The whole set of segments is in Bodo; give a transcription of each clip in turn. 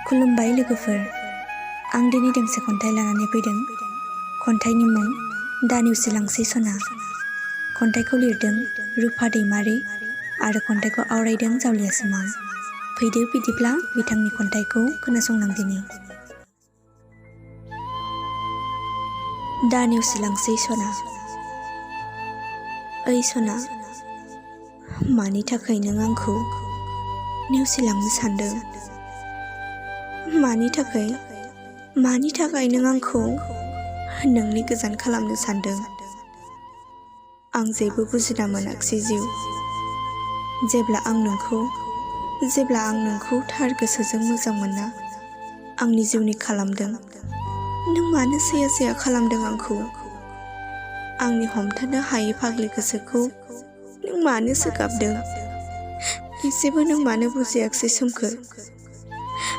खुलुमबाय लोगोफोर, आं दिनै दोंसे खन्थाइ लानानै फैदों। खन्थाइनि मुं दा नेवसिलांसै सना। खन्थाइखौ लिरदों रुफा दैमारि आरो खन्थाइखौ आवरायदों जावलिया सिमां। फैदो बिदिब्ला बिथांनि खन्थाइखौ खोनासंलांदिनि। दा नेवसिलांसै सना। ओइ सना, मानि थाखाय नों आंखौ नेवसिलांनो सानदों? मानि थाखाय नों आंखौ नोंनि गोजान खालामनो सानदों? आं जेबो बुजिना मोनाखिसै जिउ। जेब्ला आं नोंखौ थार गोसोजों मोजां मोनना आंनि जिउनि खालामदों, नों मानो सैया खालामदों आंखौ? आंनि हमथानो हायै फाग्लि गोसोखौ नों मानो सोगाबदों? एसेबो नों मानो बुजियाखिसै सोमखोर?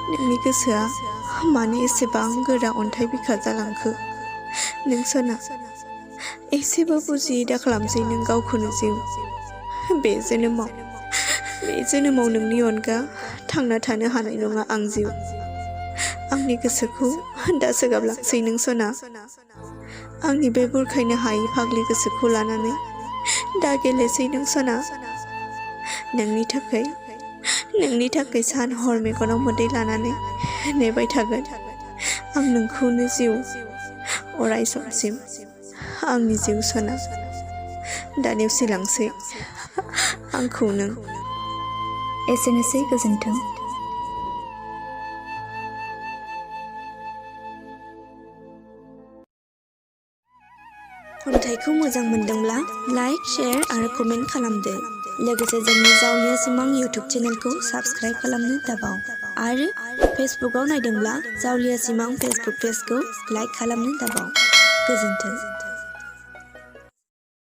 नोंनि गोसोआ मानो एसेबां गोरा अन्थाइ बिखा जालांखो? नों सना, एसेबो बुजियै दा खालामसै नों गावखौनो जिउ। बे जोनोमाव नोंनि अनगा थांना थानो हानाय नङा आं जिउ। आंनि गोसोखौ दा सोगाबलांसै नों सना। आंनि बे बुरखायनो हायै फाग्लि गोसोखौ लानानै दा गेलेसै नों सना। नोंनि थाखाय सान हर मेगनाव मोदै लानानै नेबाय थागोन आं नोंखौनो जिउ, अराय समसिम आंनि जिउ सना। दा नेवसिलांसै आंखौ नों। एसेनोसै, गोजोन्थों। खन्थाइखौ मोजां मोनदोंब्ला लाइक, शेयार आरो कमेन्ट खालामदो। लोगोसे जोंनि जावलिया सिमां इउटुब चेनेलखौ साबस्क्राइब खालामनो दाबाव। आरो फेसबुकआव नायदोंब्ला जावलिया सिमां फेसबुक पेजखौ लाइक खालामनो दाबाव। गोजोन्थों।